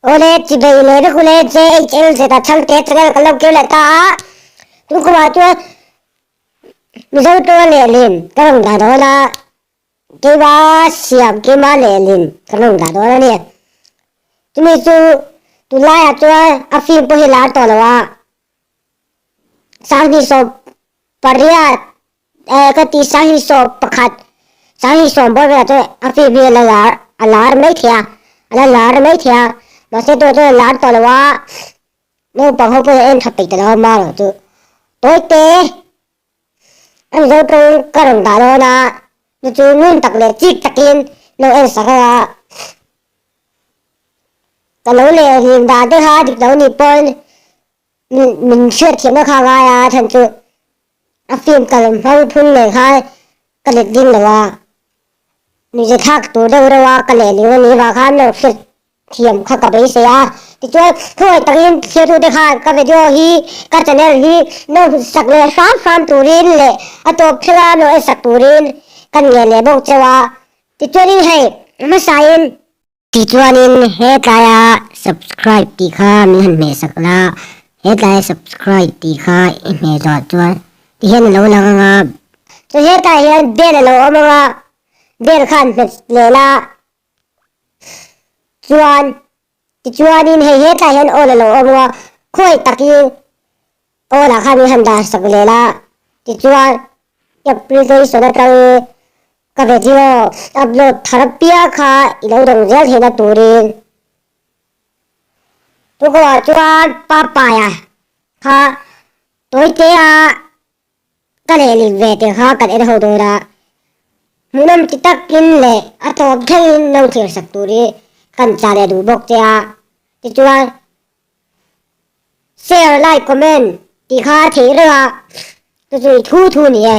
Awle chibei leh vek ule JHLZ a chhangte channel kan lo kir leh ta a, tunkumah chuan Mizo tawng lehlin ka rawn dah dawn a, keima siam keima lehlin ka rawn dah dawn a ni. Chumi chu tunlaiah chuan a film pawh hi lar tawh lo a, 28 eh ka ti 21 20 bawr velah chuan a film hi a la lar a lar mai thei a a la lar mai thei a mahse tunah chuan a lar tawh lo a naupang ho pawh hian en tha peih ta lo a marawh chu tawi te a mizo tawng ka rawn dah dawn a chu chu ngun tak leh chik takin lo en sak ang a ka lo leh hlim dan te kha dik lo nih pawn min hriat thiamna kha a ngai a chhan chu a film kal hmang phun nen khan ka let ding lo a, nuihza thlak tur deuh reuh a ka leh ling a nih vang khan lo hriat thiam kha ka beisei a, tichuan thuawih takin thirtute khan ka video hi ka channel hi lo sak leh hram hram turin leh a tawp thlenga lo en sak turin ka ngen leh bawk cheu a, tichuanin hei hmasain. Tichuanin hetlaia subscribe tih kha min han hmeh sak la, hetlaia subscribe tih kha i hmeh zawh chuan tihian a lo lang ang a. Chuan hetah hian bell a lo awm ang a, bell kha an hmet leh la, chuan tichuanin hei hetah hian all a lo awm ang a, khawi takin all ah khan min han dah sak leh la, tichuan application atangin Ka video upload thar apiang kha i lo dawng zel theihna turin Tukaw-ah chuan Papaia kha Tawitea ka lehling ve tih kha kan en ho dawn a, hmuhnawm ti takin leh a tawp thlengin lo thlir sak turin kan tla leh duh bawk che a, tichuan share, like, comment tih kha a theih reng a, chu chu i thu thu ni e.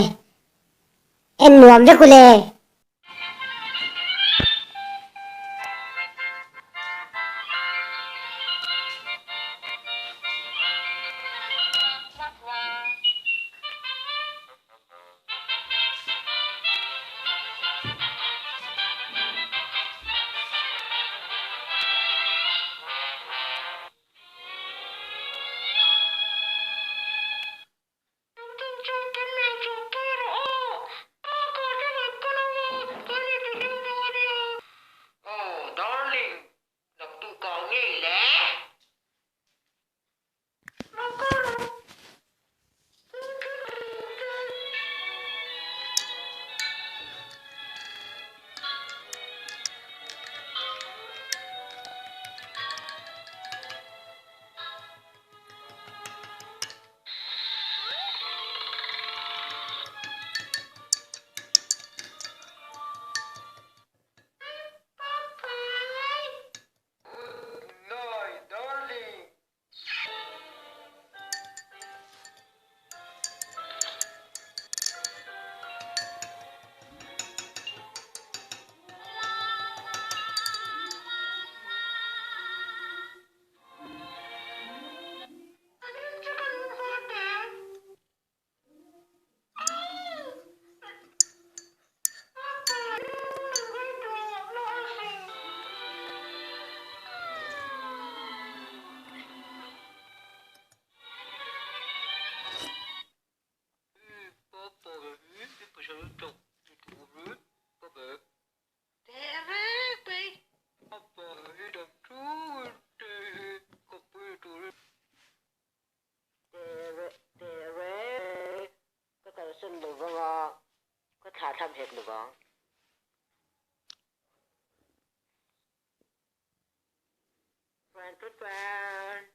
En nuam vek ule. Ka kalsan lo vang a, ka thlahthlam hek lo vang. Tuan tuan tuan.